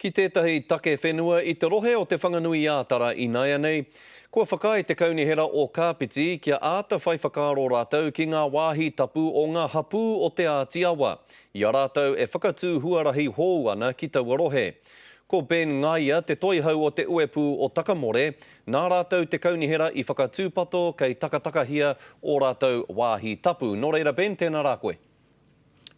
Ki tētahi take whenua i te rohe o Te Whanganui-ā-Tara inaianei, kua whakaae te Kaunihera o Kāpiti kia āta whai whakaaro rātou ki ngā wāhi tapu o ngā hapū o Te Āti Awa, i a rātou e whakatū huarahi hou ana ki taua rohe. Ko Ben Ngaia te toihau o te uepū o Takamore, nā rātou te kaunihera i whakatūpato kei takatakahia ō rātou wāhi tapu. Nō reira Ben, tēnā rā koe.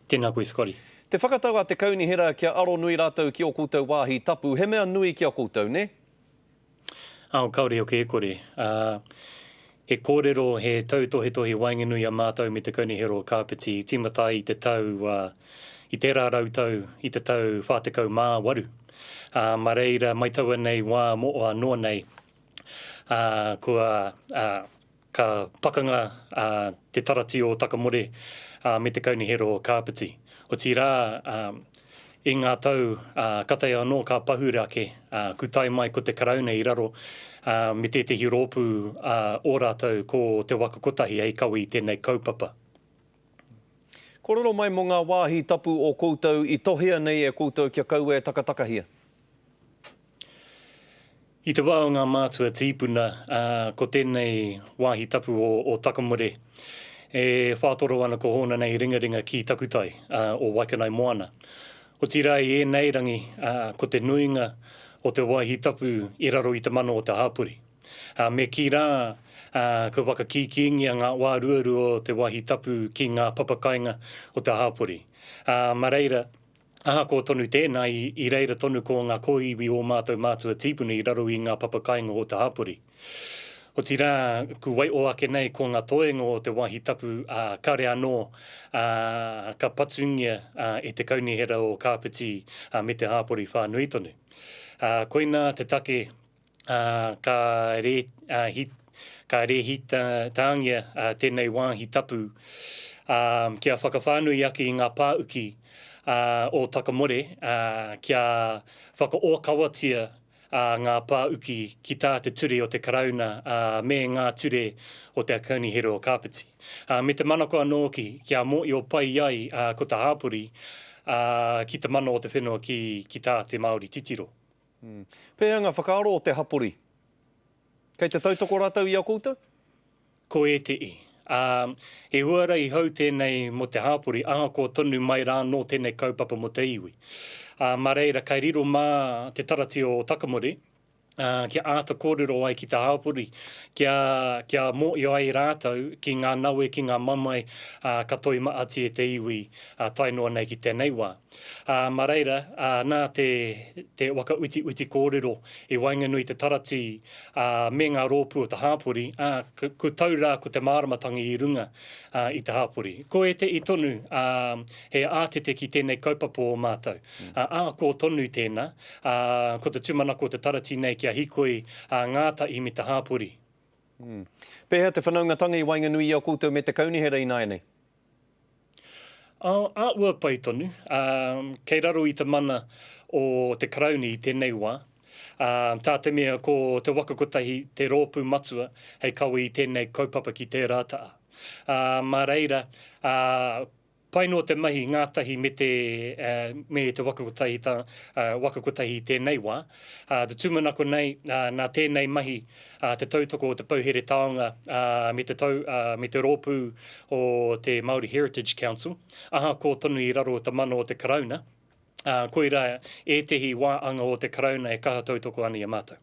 Tēnā koe Scotty. Te whakatau a te kaunihera kia aronui rātou ki ō koutou wāhi tapu, he mea nui ki a koutou, nē? Ao, kāore hoki e kore. Ā, he kōrero, he tautohetohe waenganui a mātou me te Kaunihera o Kāpiti i tīmata ai i te tau, ā, i tērā rautau, i te tau 48. Ā, mā reira, mai taua nei wā mō anō nei, ā, kua, ā, Ka pakanga te tarati o Takamore me te Kaunihera o Kāpiti. Otirā, i ngā tau katae anō ka pahure ake, ku tae mai ko te Karauna i raro me tētehi rōpū o rātou ko Te Waka Kotahi hei kawe i tēnei kaupapa. Kōrero mai mō ngā wāhi tapu o koutou i tohea nei e koutou kia kaua e takatakahia. I te wā o ngā mātua tīpuna, ko tēnei wāhi tapu o Takamore e whātoro ana ko hōna nei ringaringa ki takutai o Waikanae Moana. Otirā i ēnei rangi, ko te nuinga o te wāhi tapu i raro i te mana o te hāpori. Me kī rā, kua whakakīkīngia ngā wā ruarua o te wāhi tapu ki ngā papakainga o te hāpori. Mā reira, Ahakoa tonu tēnā, i reira tonu ko ngā kōiwi ō mātou mātua tīpuna i raro i ngā papa kāinga o te hapori. Otirā, ku waiho ake nei ko ngā toenga o te wāhi tapu, ā, kare anō, ā, ka patungia e te kaunihera o Kāpiti me te hapori whānui tonu. Ā, koinā te take ā, ka rē, ā, hi, ka rēhitāngia tēnei wāhi tapu, ā, kia whakawhānui ake i ngā pāuki, ā, o Takamore, ā, kia whakaōkawatia, ā, ngā pāuki ki tā te ture o te Karauna, ā, me ngā ture o te Kaunihera o Kāpiti. Ā, me te manako anō hoki kia mōio pai ai, ā, ko te hāpori, ā, ki te mana o te whenua ki, ki tā te Māori titiro. Pēhea ngā whakaaro o te hapori? Kei te tautoko rātou i a koutou? Ko ētehi. Ā, he huarahi hou tēnei mō te hapori, ahakoa tonu mai rā anō tēnei kaupapa mō te iwi. Ā, mā reira, kai riro mā te tarati o Takamore, ā, kia āta kōrero ai ki te hapori, kia, kia mōhio ai rātou ki ngā nawe, ki ngā mamae, ā, ka toimaatia te iwi, ā, tae noa nei ki tēnei wā. Ā, mā reira, ā, nā te, te waka utiuti kōrero i waenganui i te taratī, ā, me ngā rōpū o te hāpori, ā, ku tau rā ko te māramatanga i runga, ā, i te hāpori. Ko ētehi tonu, ā, he ātete ki tēnei kaupapa o mātou. Ā, ahakoa tonu tēnā, ā, ko te tūmanako o te taratī nei kia hikoi, ā, ngātahi me te hāpori. Pēhea te whanaungatanga i waenganui i a koutou me te kaunihera ināianei? Āhua pai tonu, ā, kei raro i te mana o te Karauna i tēnei wā, ā, tā te mea ko Te Waka Kotahi te rōpū matua hei kawe i tēnei kaupapa ki tērā taha. Ā, mā reira, ā, pai noa te mahi ngātahi me te, ā, me Te Waka Kotahi tā, ā, Waka Kotahi i tēnei wā. Ā, te tūmanako nei, ā, nā tēnei mahi, ā, te tautoko o te Pouhere Taonga, ā, me te tau, ā, me te rōpū o te Māori Heritage Council, ahakoa tonu i raro i te mana o te Karauna, ā, koirā ētehi wāanga o te Karauna e kaha tautoko ana i a mātou.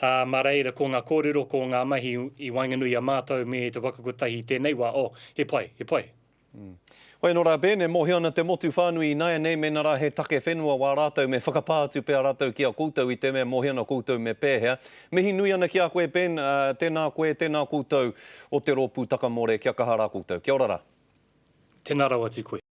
Ā, mā reira, ko ngā kōrero, ko ngā mahi i waenganui i a mātou me te waka kotahi i tēnei wā, oh, he pai, he pai. Hoi anō rā Ben, e mōhio ana te motu whānui ināianei mēnā rā he take whenua wā rātou me whakapā atu pea rātou ki a koutou i te mea mōhio ana koutou me pēhea. Mihi nui ana ki a koe Ben, tēnā koe, tēnā koutou o te rōpū Takamore, kia kaha rā koutou. Kia ora rā. Tēnā rawa atu koe.